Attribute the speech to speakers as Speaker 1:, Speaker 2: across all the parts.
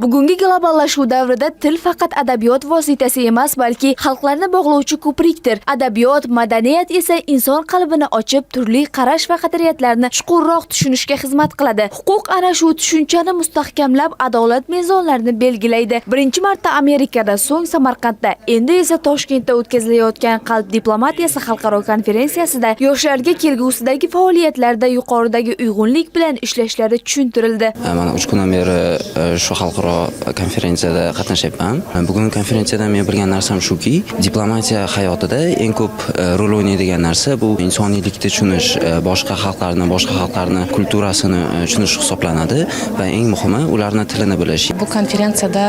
Speaker 1: Bugungi globallashuv davrida til faqat adabiyot vositasi emas, balki xalqlarni bog'lovchi ko'prikdir. Adabiyot, madaniyat esa inson qalbini ochib, turli qarash va qadriyatlarni chuqurroq tushunishga xizmat qiladi. Huquq ana shu tushunchani mustahkamlab, adolat mezonlarini belgilaydi. Birinchi marta Amerikada, so'ng Samarqandda, endi esa Toshkentda o'tkazilayotgan Qalb diplomatiyasi xalqaro konferensiyasida yoshlarga kelgusidagi faoliyatlarda yuqoridagi uyg'unlik bilan ishlashlari tushuntirildi.
Speaker 2: Mana 3 kundan beri shu xalqaro konferensiyada qatnashyapman. Bugun konferensiyada men bilgan narsam shuki, diplomatiya hayotida eng ko'p rol o'ynaydigan narsa bu insoniylikni tushunish, boshqa xalqlarni культура sini tushunish hisoblanadi va eng muhimi, ularni tilini bilish.
Speaker 3: Bu konferensiyada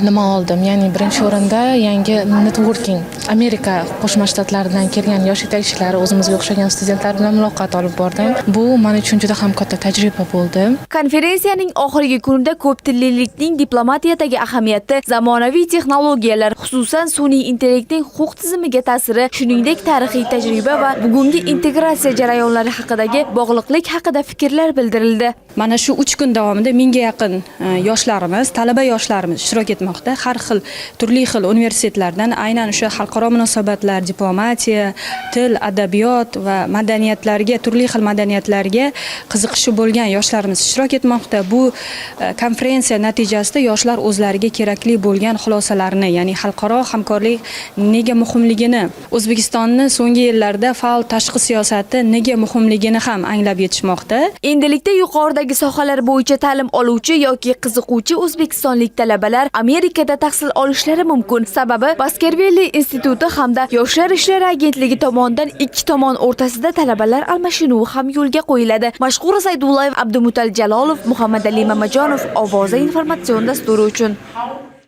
Speaker 3: nima oldim? Ya'ni birinchi o'rinda yangi networking. Amerika Qo'shma Shtatlaridan kelgan yosh yetakchilar, o'zimizga o'xshagan studentlar bilan muloqot olib bordim. Bu men uchun juda ham katta tajriba bo'ldi.
Speaker 1: Konferensiyaning oxirgi kunida ko'p tillilikning diplomatiyadagi ahamiyati, zamonaviy texnologiyalar, xususan sun'iy intellektning huquq tizimiga ta'siri, shuningdek tarixiy tajriba va bugungi integratsiya jarayonlari haqidagi bog'liqlik haqida fikrlar bildirildi.
Speaker 4: Mana shu 3 kun davomida 1000ga yaqin yoshlarimiz, talaba yoshlarimiz ishtirok etmoqda. Har xil, turli xil universitetlardan, aynan o'sha xalqaro munosabatlar, diplomatiya, til, adabiyot va madaniyatlarga, turli xil madaniyatlarga qiziqishi bo'lgan yoshlarimiz ishtirok etmoqda. Bu konferensiya natijasida yoshlar o'zlariga kerakli bo'lgan xulosalarni, ya'ni xalqaro hamkorlik nega muhimligini, O'zbekistonni so'nggi yillarda faol tashqi siyosati nega muhimligini ham anglab yetishmoqda.
Speaker 1: Endilikda yuqoridagi sohalar bo'yicha ta'lim oluvchi yoki qiziquvchi o'zbekistonlik talabalar Amerikada tahsil olishlari mumkin. Sababi, Baskervilli instituti hamda Yoshlar ishlari agentligi tomonidan ikki tomon o'rtasida talabalar almashinuvi ham yo'lga qo'yiladi. Mashhura Saydullayev, Abdumutal Jalolov, Muhammadali Mamajonov, Ovoza informatsion dasturi uchun.